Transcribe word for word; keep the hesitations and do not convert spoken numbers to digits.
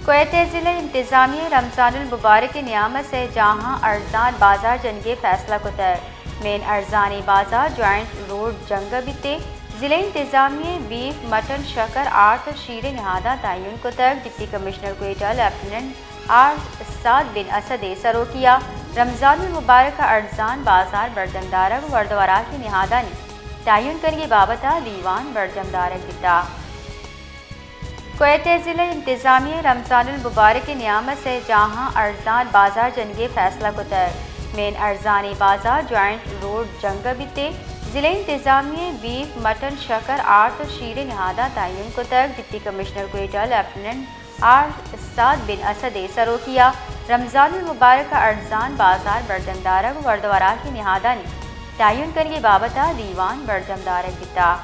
کوئٹہ ضلع انتظامیہ رمضان المبارک نیام سہ جہاں ارزان بازار جنگے فیصلہ کتگ۔ مین ارزانی بازار جوائنٹ روڈ جنگ بیتے۔ ضلع انتظامیہ بیف، مٹن، شکر، آرت و شیرے نہاداں تعین کتگ۔ Deputy commissioner Quetta lieutenant R Saad bin Asad سروکیا رمضان المبارک ارزان بازار برجم دارگ و ورد و وراکی نہادانی تعین کنگے بابت دیوان برجم دارگ بیتا۔ کوئٹہ ضلع انتظامیہ رمضان المبارک نیام سہ جہاں ارزان بازار جنگے فیصلہ کتگ۔ مین ارزانی بازار جوائنٹ روڈ جنگ بیتے۔ ضلع انتظامیہ بیف، مٹن، شکر، آرت و شیرے نہاداں تعین کتگ۔ Deputy commissioner Quetta lieutenant R Saad bin Asad سروکیا رمضان المبارک ارزان بازار برجم دارگ ورد و وراکی نہادانی تعین کنگے بابت دیوان برجم دارگ بیتا۔